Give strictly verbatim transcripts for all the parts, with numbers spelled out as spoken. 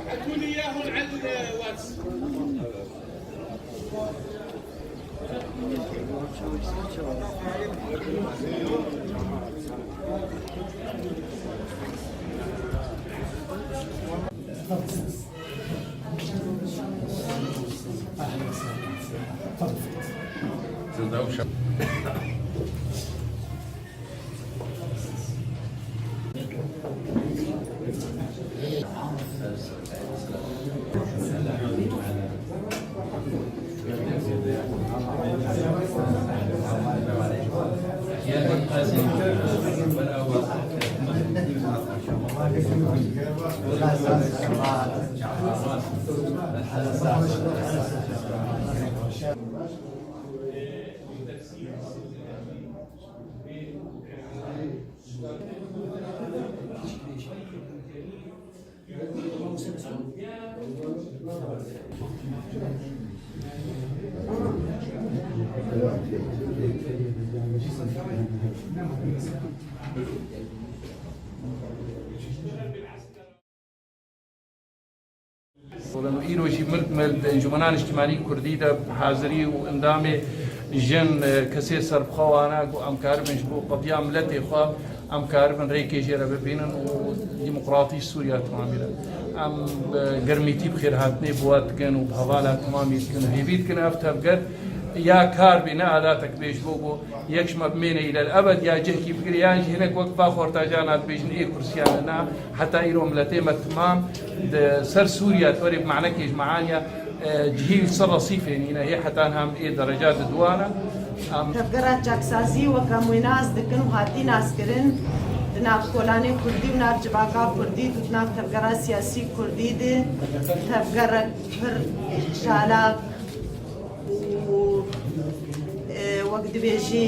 ابعتوا لي اياهم على الواتس. Îro jî milk mil di encûmena niştimanî kurdî de hazirî û endamê jin, e, kesê serbixwe wana ku em karibin ji bo qediya miletê xwe, em karibin rêkê jê re bibînin û demokratî Sûriya temamî re. Em bi germîtî bi xêrhatinê bi we dikin û bi hevala temamî dikin û hêvî dikin ev tevger ya kar bê, ne adatek bê ji bo ku yek ji me bimêne îlel ebed ya cihkî bigire, yan jî hinek wek va xortajana dibêjin ê kursiyane na. Heta îro miletê me timam di ser Sûriya, di werê bi manekê ji meaniya, e, cihî ser resîfê nîne, hê heta niha em ê dereca diduane. Em Tevgera çaksazî weke em wê nas dikin û hatî naskirin di nav kolanê kurdî û nav civaka kurdî û di nav tevgera siyasî kurdî de tevgerek pir çalak û, e, wek dibêjî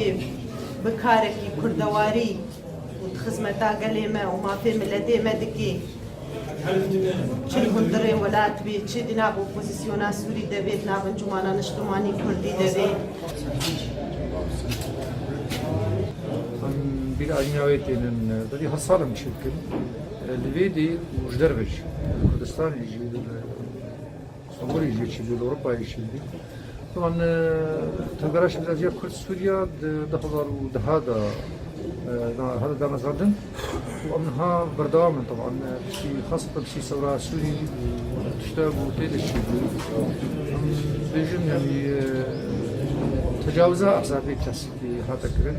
bi karekî kurdewarî û di xizmeta gelê me û mafê miletê me dikê. Çi li hundirê welat bê, çi di nav opozîsyona Sûrî de bê, di nav encûmana niştimanî kurdî de bê. Em bîra aniya wê tênin, berî heft sal em çêdikin. Li vê dê û ji derve jî, li Kurdistanê jî, li Stenbolê jî çêbû, li Ewropayê çêbû. Taban, e, tevgera şêndaziya Kurd Sûriya di du hezar û deh de, e, da-, hate damezrandin. Û em niha berdewam in, taban, e, piştî, xaseten piştî sewra Sûrî û tişta ku tê de çêbû. Em bêjin, yanî, e, tecawiza ehzabê klasîkî hate kirin.